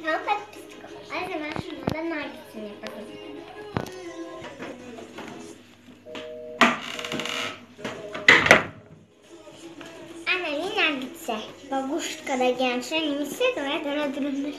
Там подписчиков. А за нашу надо наггетсы мне показать. Ана ми наггетсы. Багушка дагянша не миссе, давай дона друнер.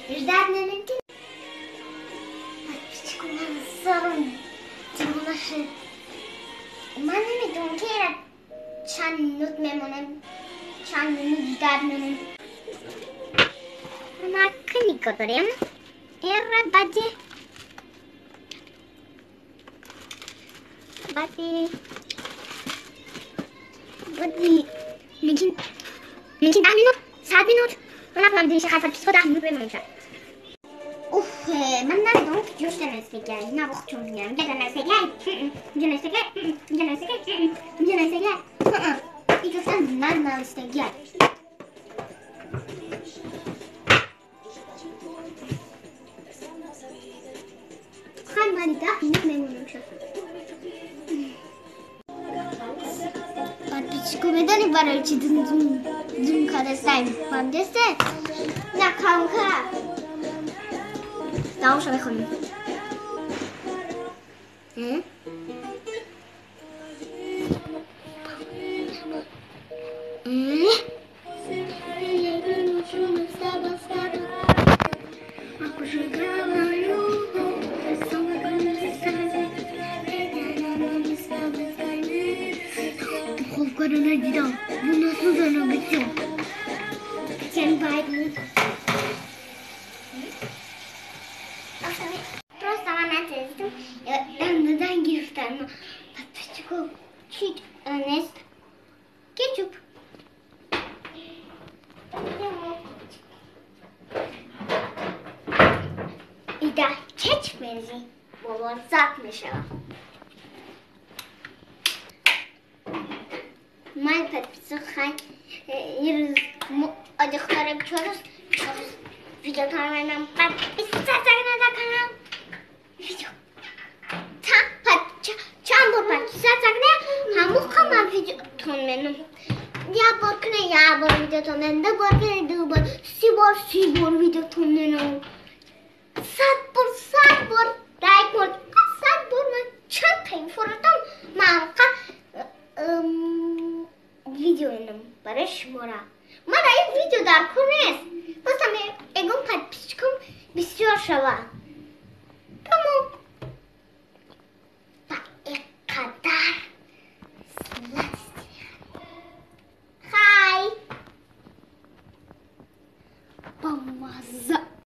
Ждать на линке. Подписчику ман наши. Ман намедонам ки ира чанд минут мемонем, чанд минут ждать мемонем. Ма книга дорем. Ира бади. Бади. Бади. Мумкин 10 минут, 100 минут. Она нам диши хай подписку 10 минут мемонем. Уф, ман намедонам ки ҷош наместегай, на вохчон мегам, ҷа наместегай, ҷа наместегай, ҷа наместегай, ҷа наместегай. И ҷоштан ман наместегай. Хай ман 10 минут мемонам шо. Подписчику медонӣ барои чӣ дун дун дун кардастаем? Фаҳмидасте? На камка. Давомша мехонем. Духовкаро надидам. Просто ман натезидам. Дандадан гирифтам. Подписчику чуть нест. Кетчуп. И да, кетчуп мерезӣ. Бо лаззат мешавад. Ман подписчик хай ирӯз одихторем чорӯз чорӯз видео каналам подписаться на канал. Видео. Чанд бор подписаться кне, ҳамун ман видеотон менам. Як бор кне, як бор видеотон менам, ду бор кне, ду бор, 30 бор, 30 бор видеотон менам. 100 бор, 100 бор лайк бор, 100 бор ман чанд та инфоратон ман видео менам барои шумора. Ман ин видео дар кор нест. Просто эгон подписчикам бисёр шава.